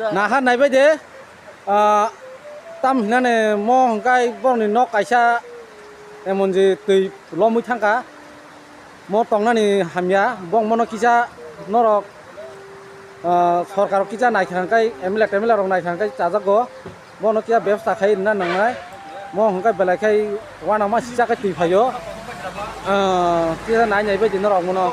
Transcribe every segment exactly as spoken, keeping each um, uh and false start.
Naha naibai de, ah, tam hinane mo hwnkhe borokni nok kaisa emon je twi lomwi thangkha. Mo tongnani hamya, bong mono kisa norok, ah, sorkar kisa naikha hwnkhe M L A T M L A rok naikha hwnkhe chajakgo. Bono kiya bebsa khai rwna nangnai. Mo hwnkhe belai khai uanama sisa khe twi phaio. Ah, kisa nai nai bai di norok mono.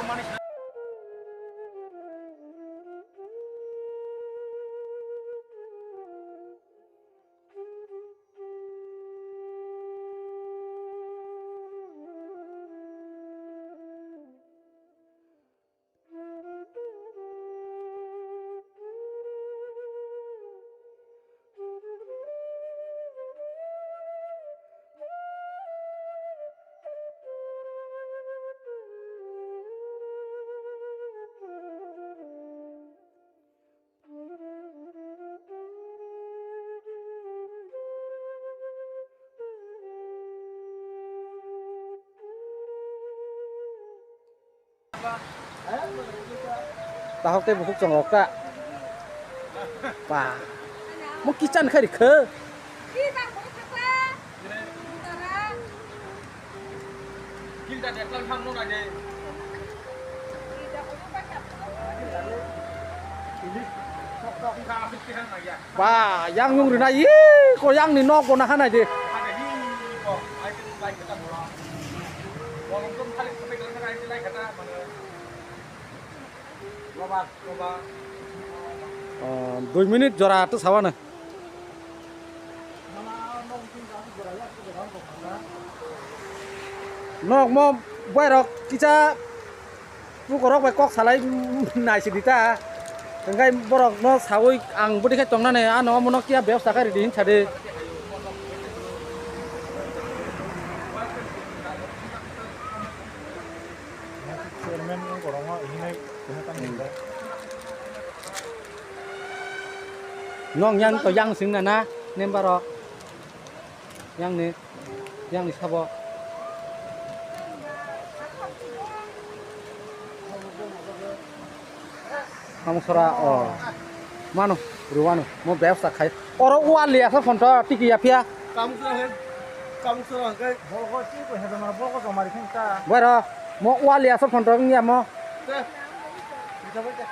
Tahok tei bukhuk chongrok ta. Pa. Mo kisan khai rikho. Ba, yang nung rina, ih, ko yang ni nok bo na hanai de. Oh, dui minute jora to sawana. Nok mo boy rok kisa pukorok bai kok salai naisidi ta. Hingkai borok no sawi ang bwdikhe tongnani ano omono kiya bebsa khe ridi hinsa de. Chairman wng kwrwngma hinwi tongwi tongwi. Nong yang to yang sing na na nemba rok. Yang ni, yang ni sabo. Kamusora, oh. Mano, ruwano, mo bebsa khai. Oro wali asa phone to, tiki ya phia. Kamusora he, kamusora he. Bolgo chi ko he, mara bolgo jomari khin ta. Boy ro, mo wali asa phone to, ngi amo. Te. Bisa baca.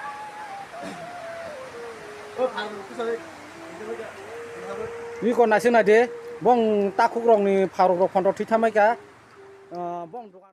Oh, pharu, bisa baca. Bisa baca. Bisa baca. Ni ko naising nai de, bong takhuk rok ni pharuk rok phone to thwi thamai ka. Ah, bong dogan.